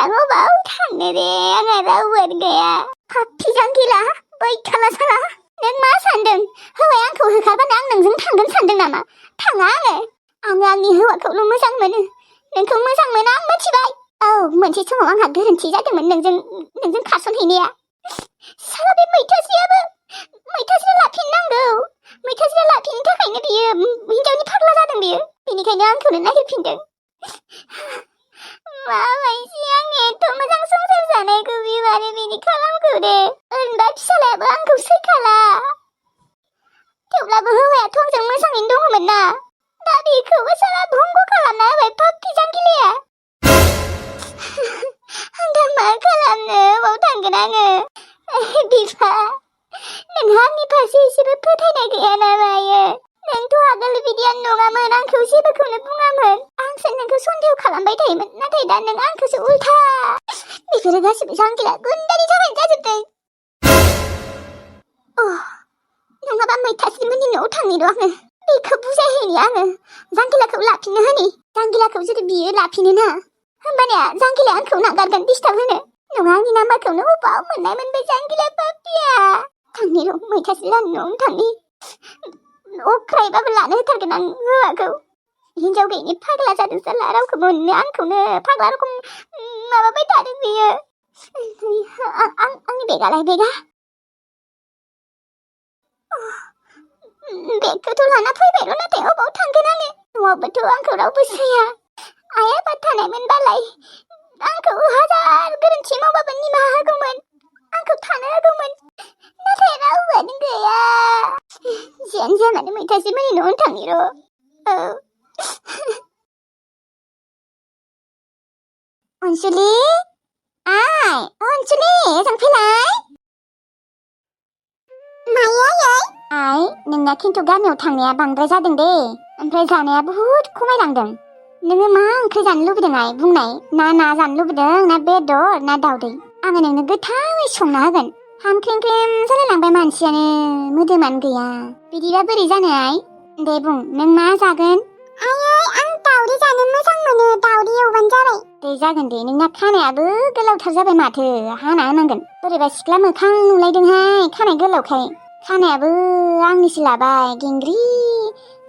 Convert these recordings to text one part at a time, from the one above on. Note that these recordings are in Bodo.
अबाव थांनो दे आंहा रावबोआनो गैया पाप्पि जांगिला बैथाला साला नों मा सानदों हौवाया आंखौ होखारबानो आं नोंजों थांगोन सानदों नामा थाङा आङो आंनि हौवाखौल' मोजां मोनो नोंखौ मोजां मोना आं मिथिबाय औ मोनसे समाव आंहा गोरोन्थि जादोंमोन नोंजों खारसनहैनाया साला बे मैथास्रियाबो मैथास्रिया लाफिननांगौ मैथास्रिया लाफिननो थाखायनो बियो हिनजावनि फाग्ला जादों बियो बेनिखायनो आंखौनो नागिरफिनदों माबायदि आं एथ' मोजां संसार जानायखौ बियो आरो बिदि खालामखो दे ओरैनोबा फिसालायाबो आंखौ सैखाला थेवब्लाबो हौवायाथ' आंजों मोजाङैनो दङमोन ना दा बेखौबो साला भंग खालामना होबाय पाप्पि जांगिलाया आं दा मा खालामनो बाव थांगोन आङो बिफा नोंहा आंनि फारसे एसेबो फोथायनाय गैया ना मायो नोंथ' आगोल बिदियानो नङामोन आंखौ जेबोखौनो बुङामोन आंसो नोंखौ सन्देह खालामबाय थायोमोन नाथाय दा नों आंखौसो उल्था बेफोरो गासिबो जांगिला गुन्दानि थाखायनो जाजोबदों नङाबा मैथास्रिमोननि न'आव थांनि र' आङो बेखौ बुजायहैनि आङो जांगिलाखौ लाफिननो होनि जांगिलाखौ जुदि बियो लाफिनो ना होमबानिया जांगिलाया आंखौ नागारगोन डिस्टार्ब होनो नङा आंनि नाम्बारखौनो अबाव मोननायमोन बे जांगिला पाप्पिया थांनि र' मैथास्रि लानि न'आवनो थांनि अख्रायबाबो लानो होथारगोन आं हौवाखौ हिनजाव गैयिनि फाग्ला जादों साला रावखौ मोननो आंखौनो फाग्ला रखम माबाबाय थादों बियो आंनि बेगालाय बेगा बेगखौथ' लाना फैबाय र' नाथाय अबाव थांगोन आङो न'आवबोथ' आंखौ रावबो साया आइ आफा थानायमोनबालाय आंखौ हाजार गोरोन्थि मावबाबो निमाहा होगौमोन आंखौ थानो होगौमोन नाथाय रावबोआनो गैया जियानो जाया मानो मैथास्रिमोननि न'आवनो थांनि र' अनसुलि आइ अनसुलि ओजों फैलाय आइ नोंना खिन्थु गामियाव थांनाया बांद्राय जादों दे ओमफ्राय जानाया बुहुद खमायलांदों नोङो मा ओंख्रि जानो लुबैदों आइ बुंनाय ना जानो लुबैदों ना बेदर ना दावदै आङो नोंनो गोथावै संना होगोन हामख्रेम ख्रेम जालायलांबाय मानसियानो मोदोमानो गैया बिदिबा बोरै जानो आइ दे बुं नों मा जागोन आयै आं दावदै जानो मोजां मोनो दावदै एवबानो जाबाय दे जागोन दे नोंना खानायाबो गोलावथार जाबाय माथो हाना होनांगोन बोरैबा सिख्ला मोखां नुलायदोंहाय खानाय गोलावखाय खानायाबो आंनिसो लाबाय गेंग्रि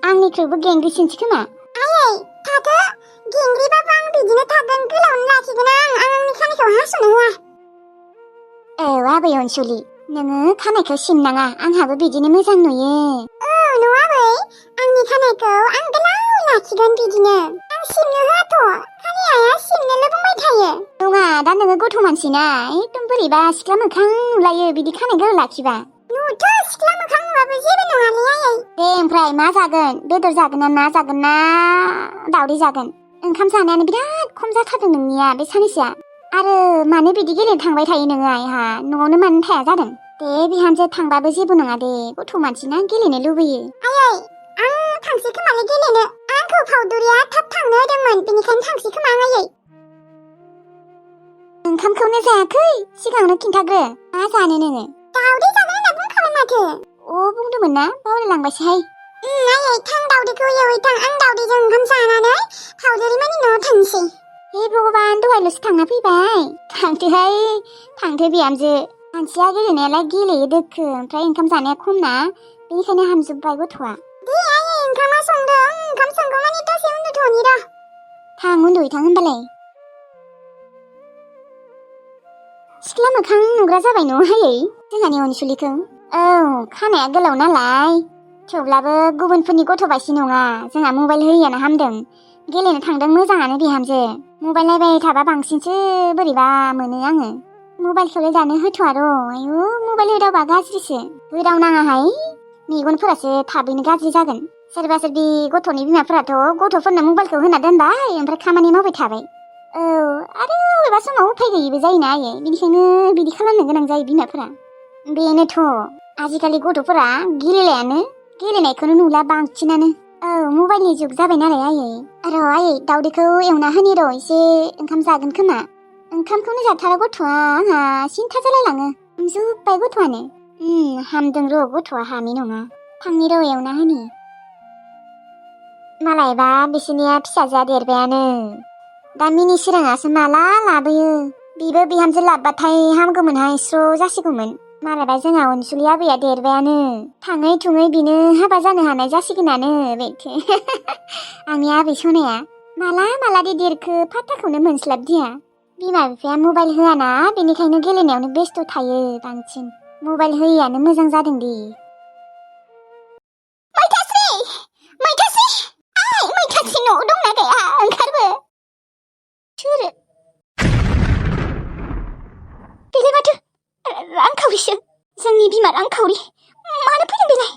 आंनिख्रुइबो गेंग्रिसिनसो खोमा आयै थाथो गेंग्रिबाबो आं बिदिनो थागोन गोलावनो लाखिगोन आं आंनि खानायखौ हास'नो होआ औ आबै अनसुलि नोङो खानायखौ सिननाङा आंहाबो बिदिनो मोजां नुयो न' आबै आंनि खानायखौ आं गोलाव लाखिगोन बिदिनो आं सिननो होआथ' खानाया सिननोल' बुंबाय थायो नङा दा नोङो गथ' मानसिना एकदम बोरैबा सिख्ला मोखां नुलायो बिदि खानाय गोलाव लाखिबा नुथ' सिख्ला मोखां नुबाबो जेबो नङालै आयै दे ओमफ्राय मा जागोन बेदर जागोन ना दावदै जागोन ओंखाम जानायानो बिराद खम जाथारदों नोंनिया बे सानैसोआ आरो मानो बिदि गेलेनो थांबाय थायो नोङो आइहा न'आवनो मानो थाया जादों दे बिहामजो थांबाबो जेबो नङा दे गथ' मानसिना गेलेनो लुबैयो आयै आं थांसै खोमालै गेलेनो आंखौ फावदुरिया थाब थांनो होदोंमोन बेनिखायनो थांसै खोमा आयै ओंखामखौनो जायाखै सिगाङावनो खिन्थाग्रो मा जानो नोङो दावदै जानो होनना बुंखाबाय माथो बुंदोंमोन ना बावलायलांबायसोहाय आयै थां दावदैखौ एवै थां आं दावदैजों ओंखाम जानानै फावदुरिमानि न'आव थांसै हे भगबान दहायल'सो थांना फैबाय थांथो बिहामजो मानसिया गेलेनायालाय गेलेयो दोखो ओमफ्राय ओंखाम जानाया खम ना बेनिखायनो हामजोब्बाय गथ'आ दे आयै ओंखामा संदों ओंखाम संगौमानि दसे उन्दुथ'नि र' थां उन्दुहैथां होनबालाय सिख्ला मोखां नुग्रा जाबाय न' आयै जोंहानि अनसुलिखौ औ खानाया गोलाव नालाय थेवब्लाबो गुबुनफोरनि गथ' बायसि नङा जोंहा मबाइल होयैयानो हामदों गेलेनो थांदों मोजाङानो बिहामजो मबाइल नायबाय थाबा बांसिनसो बोरैबा मोनो आङो मबाइलखौलाय दानो होथ'आ र' आयु मबाइल होदावबा गाज्रिसो होदावनाङाहाय मेगनफोरासो थाबैनो गाज्रि जागोन सोरबा सोरबि गथ'नि बिमाफोराथ' गथ'फोरनो मबाइलखौ होना दोनबाय ओमफ्राय खामानि मावबाय थाबाय औ आरो बबेबा समाव उफाय गैयिबो जायोना आयै बेनिखायनो बिदि खालामनो गोनां जायो बिमाफोरा बेनोथ' आजिखालि गथ'फोरा गेलेनायखौनो नुला बांसिनानो औ मबाइलनि जुग जाबाय नालाय आयै र' आयै दावदैखौ एवना होनि र' एसे ओंखाम जागोन खोमा ओंखामखौनो जाथारा गथ'आ आंहा सिन्था जालायलाङो जोब्बाय गथ'आनो हामदों र' गथ'आ हामि नङा थांनि र' एवना होनि मालायबा बिसोरनिया फिसाजोआ देरबायानो दा मिनिसोराङासो माला लाबोयो बिबो बिहामजो लाबबाथाय हामगौमोनहाय स्र' जासिगौमोन मालाबा जोंहा अनसुलि आबैया देरबायानो थाङै थुङै बिनो हाबा जानो हानाय जासिगोनानो बेथो आंनि आबै सनाया माला देरखो फात्ताखौनो मोनस्लाबदिया बिमा बिफाया मबाइल होआना बेनिखायनो गेलेनायावनो बेस्थ' थायो बांसिन मबाइल होयैयानो मोजां जादों दि मैथास्रि न'आव दंना गैया ओंखारबो सोरो बेलाय माथो रांखावरिसो जोंनि बिमा रांखावरि मानो फैदों बेलाय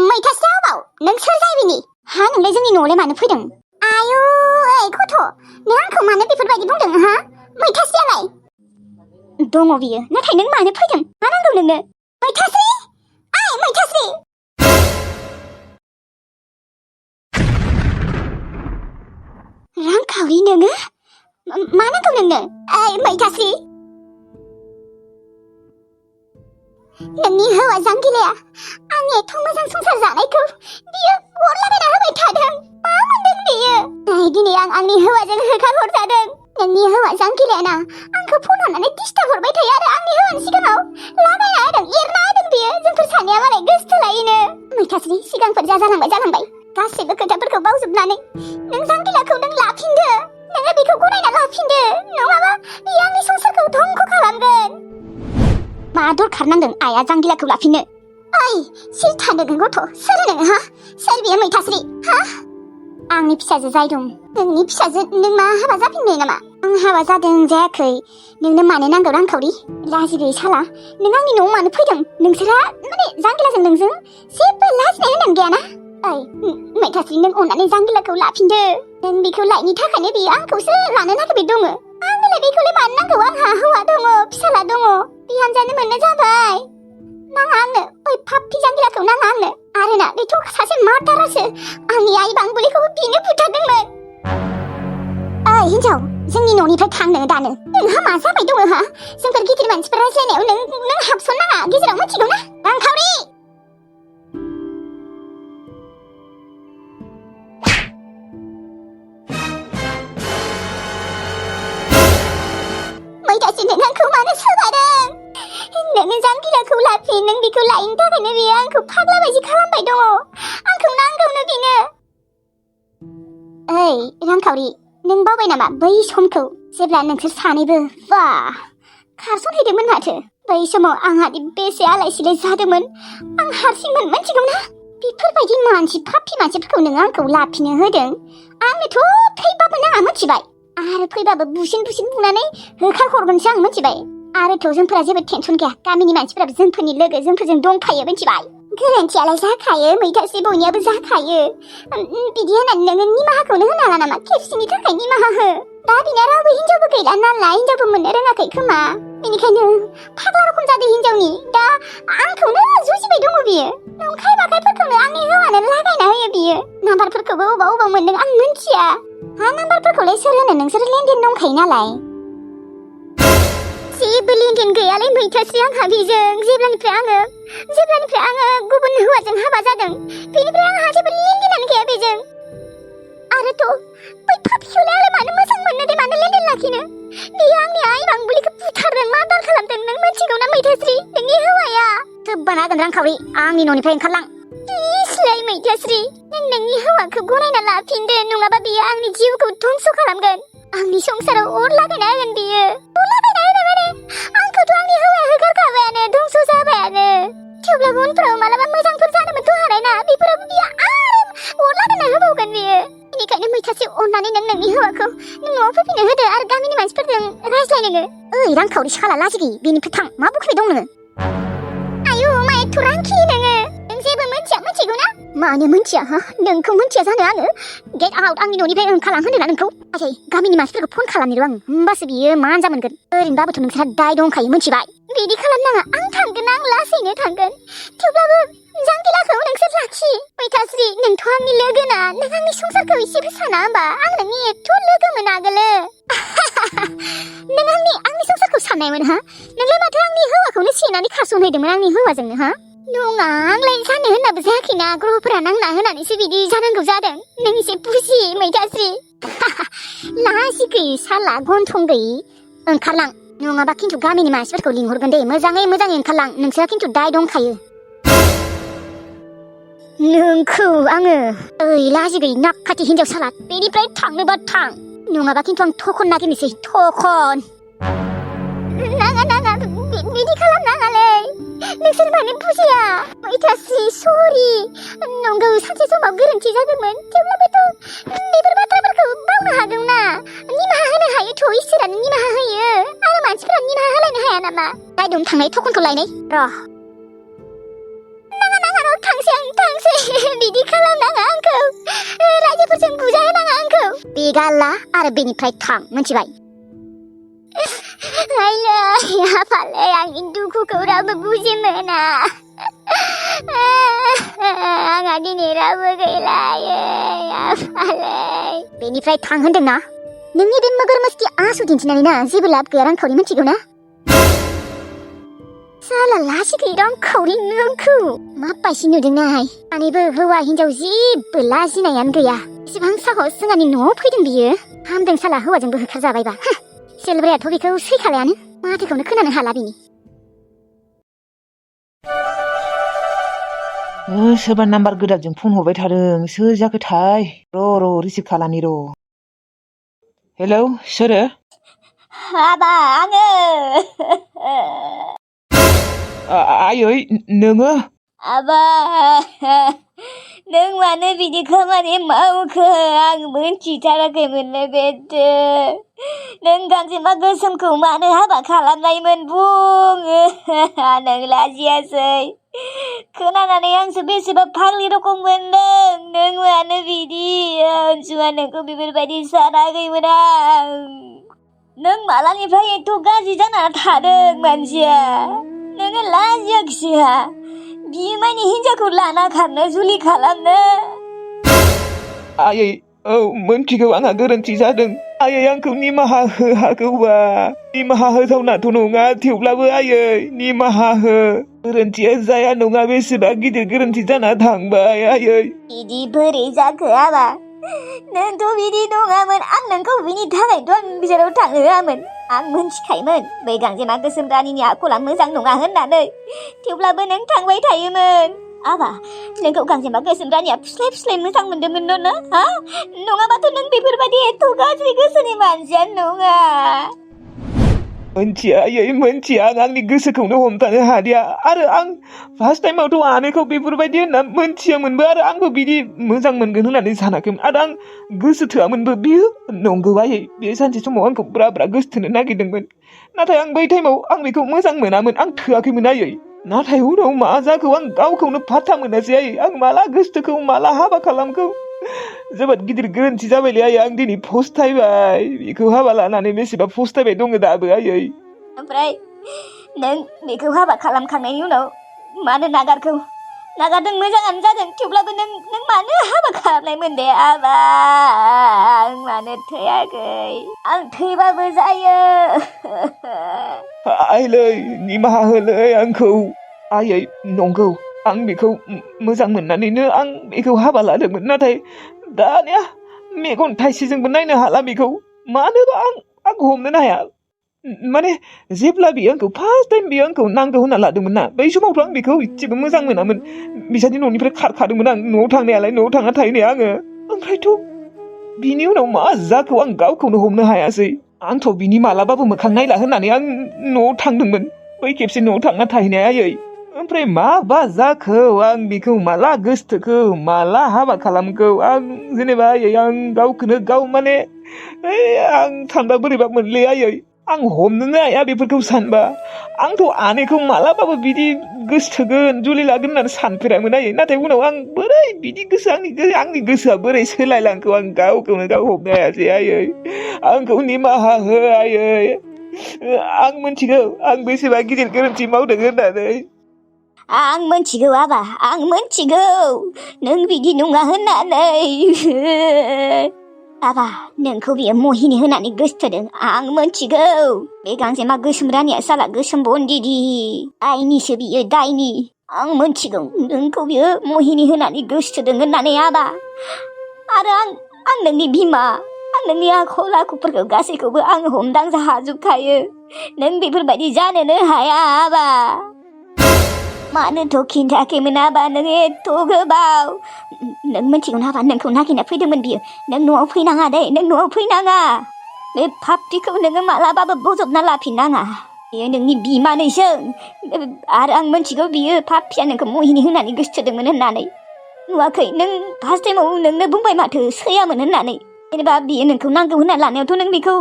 मैथास्रि आबाव नों सोर जाहैबिनि हा नोंलाय जोंनि न'आवलाय मानो फैदों आयु ओइ गथ' नों आंखौ मानो बेफोरबायदि बुंदों हा मैथास्रियालाय दङ बियो नाथाय नों मानो फैदों मा नांगौ नोंनो मैथास्रि मैथास्रि रांखावरि नोङो मा नांगौ नोंनो ओइ मैथास्रि नोंनि हौवा जांगिलाया आंनि एथ' मोजां संसार जानायखौ बियो अरलाबायना होबाय थादों मा मोनदों बियो दिनै आं आंनि हौवाजों होखारहरजादों नोंनि हौवा जांगिलायाना आंखौ फन हरनानै डिस्टार्ब हरबाय थायो आरो आंनि हौवानि सिगाङाव लागायना होदों एरना होदों बियो जोंफोर सानैया मालाय गोसथोलायोनो मैथास्रि सिगांफोर जालांबाय गासैबो खोथाफोरखौ बावजोबनानै नों जांगिलाखौ नों लाफिनदो नोङो बेखौ गनायना लाफिनदो नङाबा बियो आंनि संसारखौ धंख खालामगोन मा दरखार नांदों आइया जांगिलाखौ लाफिननो ओइ सिल थादों गथ' सोर नोङो हा सोर बियो मैथास्रि हा आंनि फिसाजो जाय दं नोंनि फिसाजो नों मा हाबा जाफिनबाय नामा आं हाबा जादों जायाखै नोंनो मानो नांगौ रांखावरि लाजि गैयै साला नों आंनि न'आव मानो फैदों नोंसोरा माने जांगिलाजों नोंजों जेबो लाजिनाय होननानै गैयाना ओइ मैथास्रि नों अननानै जांगिलाखौ लाफिनदो नों बेखौ लायनि थाखायनो बियो आंखौसो लानो नागिरबाय दङ आंनोलाय बेखौलाय मानो नांगौ आंहा हौवा दङ फिसाला दङ बिहामजानो मोननो जाबाय नाङा आंनो ओइ फाफ्फि जांगिलाखौ नाङा आंनो आरो ना बेथ' सासे मार्टारासो आंनि आइ बांबुलिखौबो बिनो बुथारदोंमोन ओइ हिनजाव जोंनि न'निफ्राय थां नोङो दानो नोंहा मा जाबाय दङ हा जोंफोर गिदिर मानसिफोर रायज्लायनायाव नों हाबसन नाङा गेजेराव मिथिगौ ना रांखावरि मैथास्रि नों आंखौ मानो सोबादों नोङो जांगिलाखौ लाफिन नों बेखौ लायनो थाखायनो बियो आंखौ फाग्ला बायदि खालामबाय दङ आंखौ नांगौनो बिनो ओइ रांखावरि नों बावबाय नामा बै समखौ जेब्ला नोंसोर सानैबो बा खारसनहैदोंमोन माथो बै समाव आंहादि बेसे आलाय सिलाय जादोंमोन आं हारसिंमोन मिथिगौ ना बेफोरबायदि फाफ्फि मानसिफोरखौ नों आंखौ लाफिनो होदों आंनोथ' थैबाबो नाङा मिथिबाय आरो फैबाबो बुसिन बुनानै होखारहरगोनसो आं मिथिबाय आरोथ' जोंफोरा जेबो टेनसन गैया गामिनि मानसिफोराबो जोंफोरनि लोगो जोंफोरजों दंफायो मिथिबाय गोरोन्थियालाय जाखायो मैथास्रि बयनियाबो जाखायो बिदि होननानै नोङो निमाहाखौनो होनो हाला नामा खेबसेनि थाखाय निमाहा हो दा बिना रावबो हिनजावबो गैला नालाय हिनजावबो मोननो रोङाखै खोमा बेनिखायनो फाग्ला रखम जादों हिनजावनि दा आंखौनो जुजिबाय दङ बियो नंखाय बाखायफोरखौनो आंनि हौवानो लागायना होयो बियो नाम्बारफोरखौबो अबाव मोनदों आं मिन्थिया हा नाम्बारफोरखौलाय सोर होनो नोंसोर लेनदेन दंखायो नालाय जेबो लेनदेन गैयालै मैथास्रि आंहा बेजों जेब्लानिफ्राय आङो गुबुन हौवाजों हाबा जादों बेनिफ्राय आंहा जेबो लेनदेनानो गैया बेजों आरोथ' बै फाफ्लिखौलाय आंलाय मानो मोजां मोननो दे मानो लेनदेन लाखिनो बियो आंनि आइ बांबुलिखौ बुथारदों मा दाल खालामदों नों मिथिगौ ना मैथास्रि नोंनि हौवाया जोब्बानो हागोन रांखावरि आंनि न'निफ्राय ओंखारलां इस्लाय मैथास्रि नों नोंनि हौवाखौ गनायना लाफिनदो नङाबा बियो आंनि जिउखौ धंस खालामगोन आंनि संसाराव अर लागायना होगोन बियो अर लागायना होनो माने आंखौथ' आंनि हौवाया होखारखाबायानो धंस जाबायानो थेवब्लाबो उनफोराव मालाबा मोजांफोर जानोबोथ' हानाय ना बेफोरावबो बियो आरो अर लागायना होबावगोन बियो बेनिखायनो मैथास्रि अननानै नों नोंनि हौवाखौ न'आव फैफिननो होदो आरो गामिनि मानसिफोरजों रायज्लाय नोङो ओइ रांखावरि साला लाजि गैयि बेनिफ्राय थां मा बुखुबाय दं नोङो आयु मा एथ' रांखि नोङो नों जेबो मिथिया मिथिगौ ना मानो मिथिया हा नोंखौ मिथिया जानो आङो गेट आउट आंनि न'निफ्राय ओंखारलां होनदोंना नोंखौ आदै गामिनि मानसिफोरखौ फन खालामनो र' आं होमबासो बियो मा आनजा मोनगोन ओरैनोबाबोथ' नोंसोरहा दाय दंखायो मिथिबाय बिदि खालामनाङा आं थांगोन आं लासैनो थांगोन थेवब्लाबो जांगिलाखौ नोंसोर लाखि मैथास्रि नोंथ' आंनि लोगोना नों आंनि संसारखौ एसेबो साना होमबा आं नोंनि एथ' लोगोमोन आगोलो नों आंनि संसारखौ साननायमोन हा नोंलाय माथो आंनि हौवाखौनो सेनानै खारसनहैदोंमोन आंनि हौवाजोंनो हा नङा आंलाय सानो होननाबो जायाखैना ग्रहफोरा नांना होनानैसो बिदि जानांगौ जादों नों एसे बुजि मैथास्रि लासि गैयि साला गन्थं गैयि ओंखारलां नङाबा खिन्थु गामिनि मानसिफोरखौ लिंहरगोन दे मोजाङै ओंखारलां नोंसोरा खिन्थु दाय दंखायो नोंखौ आङो ओइ लाजि गैयि नाकखाथि हिनजाव साला बेनिफ्राय थांनोबा थां नङाबा खिन्थु आं थखन नागिरनोसै थखन नाङा बिदि खालामनाङालै नोंसोर मानो बुजिया मैथास्रि सरि नंगौ सानसे समाव गोरोन्थि जादोंमोन थेवब्लाबोथ' बेफोर बाथ्राफोरखौ बावनो हागौना निमाहा होनो हायोथ' इसोरानो निमाहा होयो आरो मानसिफोरा निमाहा होलायनो हाया नामा दायदम थांनाय थखनखौ लायनाय र' नाङा र' थांसै बिदि खालामनाङा आंखौ रायजोफोरजों बुजाहोनाङा आंखौ बे गाला आरो बेनिफ्राय थां मिथिबाय आइलै आफालै आंनि दुखुखौ रावबो बुजि मोना आंहा दिनै रावबो गैला आफालै बेनिफ्राय थां होनदोंना नोंनि बे मोगोर मोस्ति आसु दिन्थिनानै ना जेबो लाब गैया रांखावरि मिथिगौ ना साला लासि गैयि रांखावरि नोंखौ माबायदि नुदोंनाय सानैबो हौवा हिनजाव जेबो लाजिनायानो गैया बेसेबां साहस जोंहानि न'आव फैदों बियो हामदों साला हौवाजोंबो होखारजाबायबा सेलब्रायाथ' बेखौ सैखालायानो माथोखौनो खोनानो हाला बिनि सोरबा नाम्बार गोदानजों फन हरबाय थादों सोर जाखोथाय र' रिसिभ खालामनि र' हेलौ सोरो आबा आङो आयै नोङो आबा नों मानो बिदि खामानि मावखो आं मोनथिथाराखैमोनलै बेथो नों गांजेमा गोसोमखौ मानो हाबा खालामनायमोन बुं नों लाजियासै खोनानानै आंसो बेसेबा फाग्लि रखम मोनदों नों मानो बिदि अनसुमा नोंखौ बेफोरबायदि सानाखैमोन आं नों मालानिफ्राय एथ' गाज्रि जाना थादों मानसिया नोङो लाजियाखिसैहा बिमायनि हिनजावखौ लाना खारनो जुलि खालामनो आयै औ मोनथिगौ आंहा गोरोन्थि जादों आयै आंखौ निमाहा हो हागौबा निमाहा होथावनाथ' नङा थेवब्लाबो आयै निमाहा हो गोरोन्थिया जाया नङा बेसेबा गिदिर गोरोन्थि जाना थांबाय आयै बिदि बोरै जाखो आबा नोंथ' बिदि नङामोन आं नोंखौ बिनि थाखायथ' आं बिसोराव थांनो होआमोन आं मोनथिखायोमोन बै गांजेमा गोसोम रानिनि आखला मोजां नङा होननानै थेवब्लाबो नों थांबाय थायोमोन आबा नोंखौ गांजेमा गोसोम रानिया फुस्लाय मोजां मोनदोंमोन ना हा नङाबाथ' नों बेफोरबायदि एथ' गाज्रि गोसोनि मानसियानो नङा मोनथिया आयै मोनथिया आं आंनि गोसोखौनो हमथानो हादिया आरो आं फार्स्ट टाइमावथ' आनैखौ बेफोरबायदि होनना मोनथियामोनबो आरो आंबो बिदि मोजां मोनगोन होननानै सानाखैमोन आरो आं गोसो थोआमोनबो बियो नंगौ आयै बे सानसे समाव आंखौ ब्रा गोसोथोनो नागिरदोंमोन नाथाय आं बै टाइमाव आं बेखौ मोजां मोनामोन आं थोआखैमोन आयै नाथाय उनाव मा जाखौ आं गावखौनो फात्ता मोनासै आयै आं माला गोसोथोखौ माला हाबा खालामखौ जोबोद गिदिर गोरोन्थि जाबायलै आयै आं दिनै फस्थायबाय बेखौ हाबा लानानै बेसेबा फस्थायबाय दङ दाबो आयै ओमफ्राय नों बेखौ हाबा खालामखांनायनि उनाव मानो नागारदों मोजाङानो जादों थेवब्लाबो नों मानो हाबा खालामनायमोन दे आबा आं मानो थैयाखै आं थैबाबो जायो आइलै निमाहा होलै आंखौ आयै नंगौ आं बेखौ मोजां मोननानैनो आं बेखौ हाबा लादोंमोन नाथाय दानिया मेगन थाइसेजोंबो नायनो हाला बेखौ मानोबा आंखौ हमनोनो हाया माने जेब्ला बियो आंखौ फार्स्ट टाइम बियो आंखौ नांगौ होनना लादोंमोन ना बै समावथ' आं बेखौ एसेबो मोजां मोनामोन बिसानि न'निफ्राय खारखादोंमोन आं न'आव थांनायालाय न'आव थांना थाहैनाया आङो ओमफ्रायथ' बिनि उनाव मा जाखौ आं गावखौनो हमनो हायासै आंथ' बिनि मालाबाबो मोखां नायला होननानै आं न'आव थांदोंमोन बै खेबसे न'आव थांना थाहैनाया आयै ओमफ्राय माबा जाखो आं बेखौ माला गोसोथोखौ माला हाबा खालामखौ आं जेनेबा आयै आं गावखौनो गाव माने आं सानबा बोरैबा मोनलै आयै आं हमनोनो हाया बेफोरखौ सानबा आंथ' आनैखौ मालाबाबो बिदि गोसोथोगोन जुलि लागोन होननानै सानफेरामोन आयै नाथाय उनाव आं बोरै बिदि गोसो आंनि गोसोआ बोरै सोलायलांखो आं गावखौनो गाव हमनो हायासै आयै आंखौ निमाहा हो आयै आं मिथिगौ आं बेसेबा गिदिर गोरोन्थि मावदों होननानै आं मोनथिगौ आबा आं मोनथिगौ नों बिदि नङा होननानै आबा नोंखौ बियो महिनी होनानै गोसोथोदों आं मोनथिगौ बे गांजेमा गोसोम रानिया साला गोसोम बन्दिदि दायनिसो बियो दायनि आं मोनथिगौ नोंखौ बियो महिनी होनानै गोसोथोदों होननानै आबा आरो आं नोंनि बिमा आं नोंनि आखल आखुफोरखौ गासैखौबो आं हमदांनो हाजोबखायो नों बेफोरबायदि जानोनो हाया आबा मानोथ' खिन्थायाखैमोन आबा नों एथ' गोबाव नों मिथिगौना आबा नोंखौ नागिरना फैदोंमोन बियो नों न'आव फैनाङा दे नों न'आव फैनाङा बे पाप्टिखौ नोङो मालाबाबो बजबना लाफिननाङा बेयो नोंनि बिमानैसो आरो आं मिथिगौ बियो पाप्टिया नोंखौ महिनि होनानै गोसोथोदोंमोन होननानै नुवाखै नों फार्स्ट टाइमाव नोंनो बुंबाय माथो सैयामोन होननानै जेनेबा बियो नोंखौ नांगौ होनना लानायावथ' नों बेखौ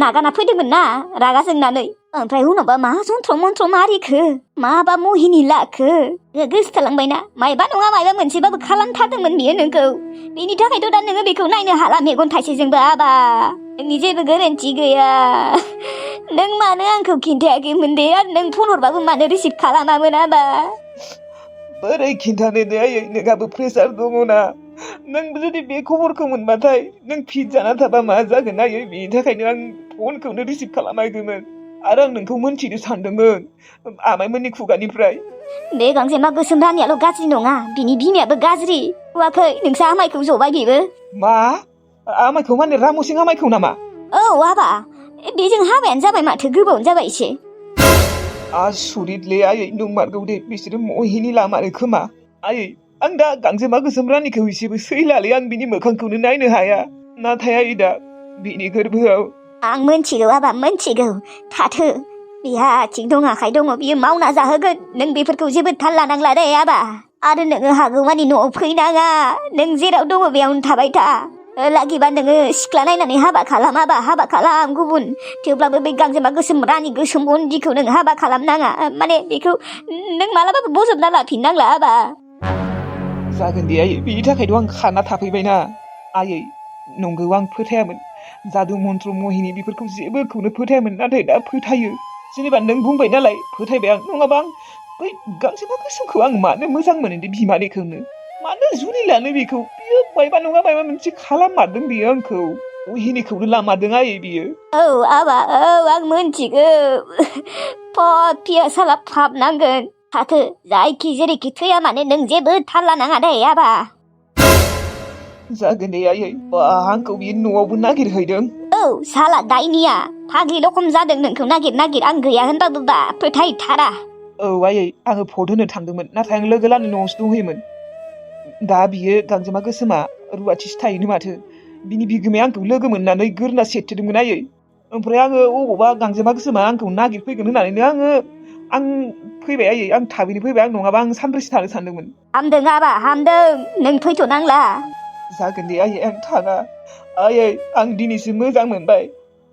नागारना फैदोंमोन ना रागा जोंनानै ओमफ्राय उनावबा मा जन्थ्र मन्थ्र मारिखो माबा महिनि लाखो गोसोथालांबायना मायबा नङा मायबा मोनसेबाबो खालामथारदोंमोन बियो नोंखौ बेनि थाखायथ' दा नोङो बेखौ नायनो हाला मेगन थाइसेजोंबो आबा नोंनि जेबो गोरोन्थि गैया नों मानो आंखौ खिन्थायाखैमोन दे आरो नों फन हरबाबो मानो रिसिभ खालामामोन आबा बोरै खिन्थानो दे आयै नोंहाबो प्रेसार दङना नों जुदि बे खबरखौ मोनबाथाय नों फिट जाना थाबा मा जागोन आयै बेनि थाखायनो आं फनखौनो रिसिभ खालामाखैमोन आरो आं नोंखौ मोनथिनो सानदोंमोन आमाइमोननि खुगानिफ्राय बे गांजेमा गोसोम रानियाल' गाज्रि नङा बिनि बिमायाबो गाज्रि नुवाखै नोंसा आमाइखौ जबाय बेबो मा आमाइखौ माने रामसिं आमाइखौ नामा औ आबा बेजों हाबायानो जाबाय माथो गोबावनो जाबाय एसे आसुरितलै आयै नंमारगौ दे बिसोरो महिनि लामारो खोमा आयै आं दा गांजेमा गोसोम रानिखौ एसेबो सैलालै आं बिनि मोखांखौनो नायनो हाया नाथाय आयै दा बिनि गोरबोआव आं मोनथिगौ आबा मोनथिगौ थाथो बिहा आथिं दं आखाइ दङ बियो मावना जाहोगोन नों बेफोरखौ जेबो थाल लानांला दे आबा आरो नोङो हागौमानि न'आव फैनाङा नों जेराव दङ बेयावनो थाबाय था लागिबा नोङो सिख्ला नायनानै हाबा खालाम आबा हाबा खालाम गुबुन थेवब्लाबो बे गांजेमा गोसोम रानि गोसोम बन्दिखौ नों हाबा खालामनाङा माने बेखौ नों मालाबाबो बजबना लाफिननांला आबा जागोन दे आयै बिनि थाखायथ' आं खाना थाफैबायना आयै नंगौ आं फोथायामोन जादु मन्त्र महिनि बेफोरखौ जेबोखौनो फोथायामोन नाथाय दा फोथायो जेनेबा नों बुंबाय नालाय फोथायबाय आं नङाबा आं बै गांजेमा गोसोमखौ आं मानो मोजां मोनो दे बिमानैखौनो मानो जुलि लानो बेखौ बियो मायबा नङा मायबा मोनसे खालाममारदों बियो आंखौ महिनिखौनो लामारदों आयै बियो औ आबा औ आं मोनथिगौ पिया साला फाब नांगोन थाथो जायखि जेरैखि थैया माने नों जेबो थाल लानाङा दे आबा जागोन दे आयै आंखौ बियो न'आवबो नागिरहैदों औ साला दायनिया फाग्लि रखम जादों नोंखौ नागिर नागिर आं गैया होनबाबो बा फोथायथारा औ आयै आङो भट होनो थांदोंमोन नाथाय आं लोगो लानि न'आवसो दंहैयोमोन दा बियो गांजेमा गोसोमा रुवाथिसो थायोनो माथो बिनि बिगोमाया आंखौ लोगो मोननानै गोरना सेथोदोंमोन आयै ओमफ्राय आङो अबावबा गांजेमा गोसोमा आंखौ नागिरफैगोन होननानैनो आं फैबाय आयै आं थाबैनो फैबाय आं नङाबा आं सानब्रैसो थानो सानदोंमोन हामदों आबा हामदों नों फैथ'नांला जागोन दे आयै आं थाङा आयै आं दिनैसो मोजां मोनबाय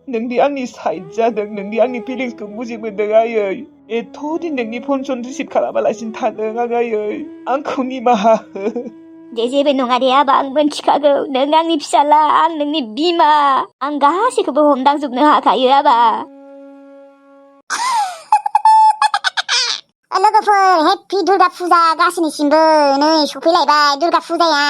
नोंदि आंनि साइड जादों नोंदि आंनि फिलिंसखौ बुजिमोनदों आयै एथ' दिन नोंनि फन सन रिसिभ खालामालासिनो थादों आं आयै आंखौ निमाहा हो दे जेबो नङा दे आबा आं मोनथिखागौ नों आंनि फिसाला आं नोंनि बिमा आं गासैखौबो हमदांजोबनो हाखायो आबा लोगोफोर हेपि दुर्गा फुजा गासैनिसिमबो नै सफैलायबाय दुर्गा फुजाया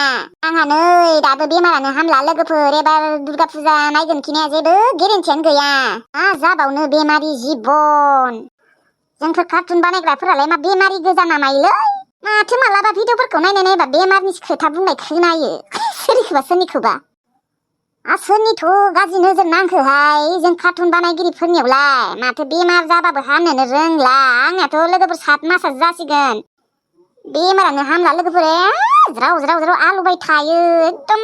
आंहा नै दाबो बेमारानो हामला लोगोफोर एबार दुर्गा फुजा नायगोन खिनाया जेबो गेरेन्थियानो गैया मा जाबावनो बेमारि जिबन जोंफोर कार्टुन बानायग्राफोरालाय मा बेमारि गोजा नामायोलै माथो मालाबा भिडिअफोरखौ नायनाय नायबा बेमारनि खोथा बुंनाय खोनायो सोरनिखौबा सोरनिथ' गाज्रि नोजोर नांखोहाय जों कार्टुन बानायगिरिफोरनियावलाय माथो बेमार जाबाबो हामनोनो रोंला आंनियाथ' लोगोफोर 7 माससो जासिगोन बेमारानो हामला लोगोफोर ज्राव ज्राव ज्राव आलुबाय थायो एकदम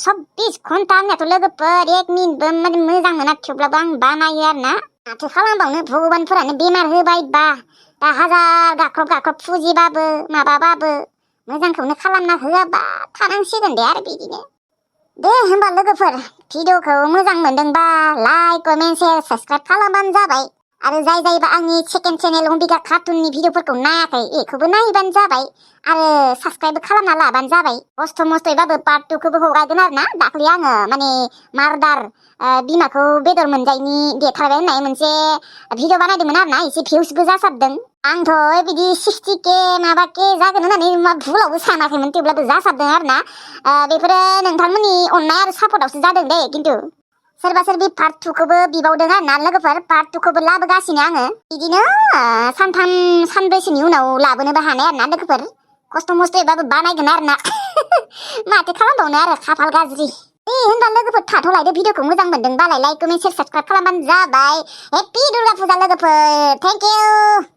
24 घन्टा आंनियाथ' लोगोफोर 1 मिनिटबो माने मोजां मोना थेवब्लाबो आं बानायो आरोना माथो खालामबावनो भगबानफोरानो बेमार होबायबा दा हाजार गाख्रब फुजिबाबो माबाबाबो मोजांखौनो खालामना होआबा थानांसिगोन दे आरो बिदिनो दे होमबा लोगोफोर भिडिअखौ मोजां मोनदोंबा लाइक कमेन्ट शेयार साबस्क्राइब खालामबानो जाबाय आरो जायबा आंनि सेकेन्ड चेनेल अम्बिका कार्टुननि भिडिअफोरखौ नायाखै बेखौबो नायबानो जाबाय आरो साबस्क्राइबबो खालामना लाबानो जाबाय खस्थ' मस्थ'यैबाबो पार्ट 2 खौबो हगारगोन आरो ना दाख्लै आङो माने मार्डार बिमाखौ बेदर मोनजायनि देथारबाय होननाय मोनसे भिडिअ बानायदोंमोन आरो ना एसे भिउसबो जासाबदों आंथ' बिदि 60K माबाके जागोन होननानै भुलावबो सानाखैमोन थेवब्लाबो जासाबदों आरो ना बेफोरो नोंथांमोननि अननाय आरो सापर्टआवसो जादों दे खिन्थु सोरबा सोरबि पार्ट 2 खौबो बिबावदों आरो ना लोगोफोर पार्ट 2 खौबो लाबोगासिनो आङो बिदिनो सानथाम सानब्रैसोनि उनाव लाबोनोबो हानाय आरो ना लोगोफोर खस्थ' मस्थ'यैबाबो बानायगोन आरो ना माथो खालामबावनो आरो खाफाल गाज्रि होनबा लोगोफोर थाथ'लायदो भिडिअखौ मोजां मोनदोंबालाय लाइक कमेन्ट शेयार साबसक्राइब खालामबानो जाबाय हेपि दुर्गा फुजा लोगोफोर थेंक इउ